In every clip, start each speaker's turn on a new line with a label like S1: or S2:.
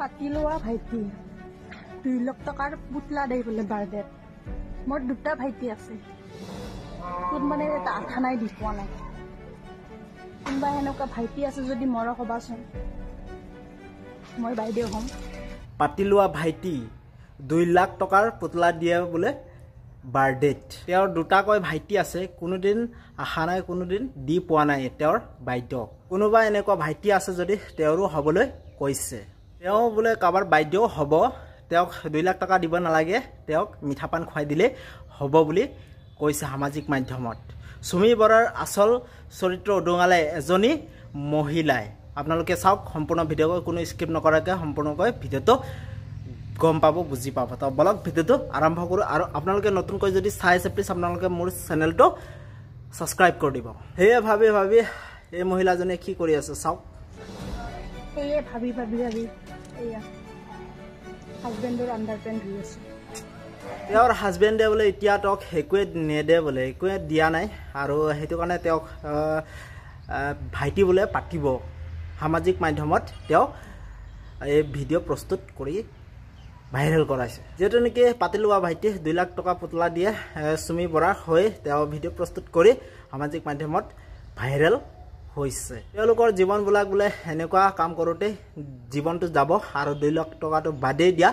S1: পাতি লোৱা ভাইটি 2 লাখ টকাৰ পুতলা দেই বোলে বাৰ্থডেত। মোৰ দুটা ভাইটি আছে, তোৰ মানে এটা আঠা নাই দি পোৱা নাই। কোনোবা সেনেকুৱা ভাইটি আছে যদি মোৰো ক'বাচোন, মই বাইদেউ হ'ম।
S2: পাতি লোৱা ভাইটি 2 লাখ টকাৰ পুতলা দিয়ে বোলে বাৰ্থডেত। তেওঁৰ দুটাকৈ ভাইটি আছে, কোনোদিন আশা নাই, কোনোদিন দি পোৱা নাই তেওঁৰ বাইদেউ। কোনোবা এনেকুৱা ভাইটি আছে যদি তেওঁৰো হ'বলৈ কৈছে। তেওঁ বোলে কাৰোবাৰ বাইদেউ হ'ব, তেওঁক 2 লাখ টকা দিব নালাগে, তেওঁক মিঠা পান খুৱাই দিলে হ'ব বুলি কৈছে সামাজিক মাধ্যমত। চুমি বৰাৰ আচল চৰিত্ৰ উদঙালে এজনী মহিলাই। আপোনালোকে চাওক সম্পূৰ্ণ ভিডিঅ', কোনো স্কিপ নকৰাকৈ সম্পূৰ্ণকৈ ভিডিঅ'টো গম পাব, বুজি পাব। তো বলক ভিডিঅ'টো আৰম্ভ কৰোঁ। আৰু আপোনালোকে নতুনকৈ যদি চাই আছে, প্লিজ আপোনালোকে মোৰ চেনেলটো ছাবস্ক্ৰাইব কৰি দিব। সেয়ে ভাবি ভাবি এই মহিলাজনীয়ে কি কৰি আছে চাওক।
S1: সেয়ে ভাবি ভাবি ভাবি এয়া হাজবেণ্ডৰ আণ্ডাৰ পেণ্ট ধুই আছে।
S2: তেওঁৰ হাজবেণ্ডে বোলে এতিয়া তেওঁক একোৱে নেদে বোলে, একোৱে দিয়া নাই, আৰু সেইটো কাৰণে তেওঁক ভাইটি বোলে পাতিব। সামাজিক মাধ্যমত তেওঁ এই ভিডিঅ' প্ৰস্তুত কৰি ভাইৰেল কৰাইছে। যিহেতু নেকি পাতি লোৱা ভাইটি 2 লাখ টকা পুতলা দিয়ে চুমি বৰাৰ হৈ তেওঁ ভিডিঅ' প্ৰস্তুত কৰি সামাজিক মাধ্যমত ভাইৰেল হৈছে। তেওঁলোকৰ জীৱনবিলাক বোলে এনেকুৱা কাম কৰোঁতে জীৱনটো যাব, আৰু 2 লাখ টকাটো বাদেই দিয়া,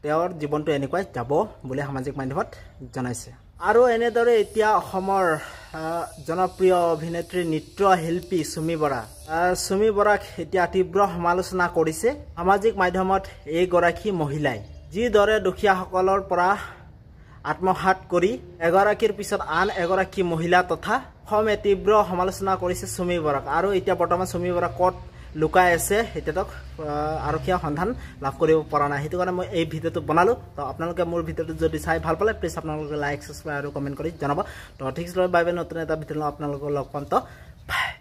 S2: তেওঁৰ জীৱনটো এনেকুৱাই যাব বুলি সামাজিক মাধ্যমত জনাইছে। আৰু এনেদৰে এতিয়া অসমৰ জনপ্ৰিয় অভিনেত্ৰী নৃত্যশিল্পী চুমি বৰা, চুমি বৰাক এতিয়া তীব্ৰ সমালোচনা কৰিছে সামাজিক মাধ্যমত এইগৰাকী মহিলাই। যিদৰে দুখীয়াসকলৰ পৰা আত্মসাত কৰি এগৰাকীৰ পিছত আন এগৰাকী মহিলা তথা অসমে তীব্ৰ সমালোচনা কৰিছে চুমি বৰাক। আৰু এতিয়া বৰ্তমান চুমি বৰা ক'ত লুকাই আছে এতিয়া তেওঁক আৰক্ষীয়ে সন্ধান লাভ কৰিব পৰা নাই। সেইটো কাৰণে মই এই ভিডিঅ'টো বনালোঁ। তো আপোনালোকে মোৰ ভিডিঅ'টো যদি চাই ভাল পালে প্লিজ আপোনালোকে লাইক, ছাবস্ক্ৰাইব আৰু কমেণ্ট কৰি জনাব। তো ঠিক আছে, বাই বাই। নতুন এটা ভিডিঅ' আপোনালোকক লগ পাম। তো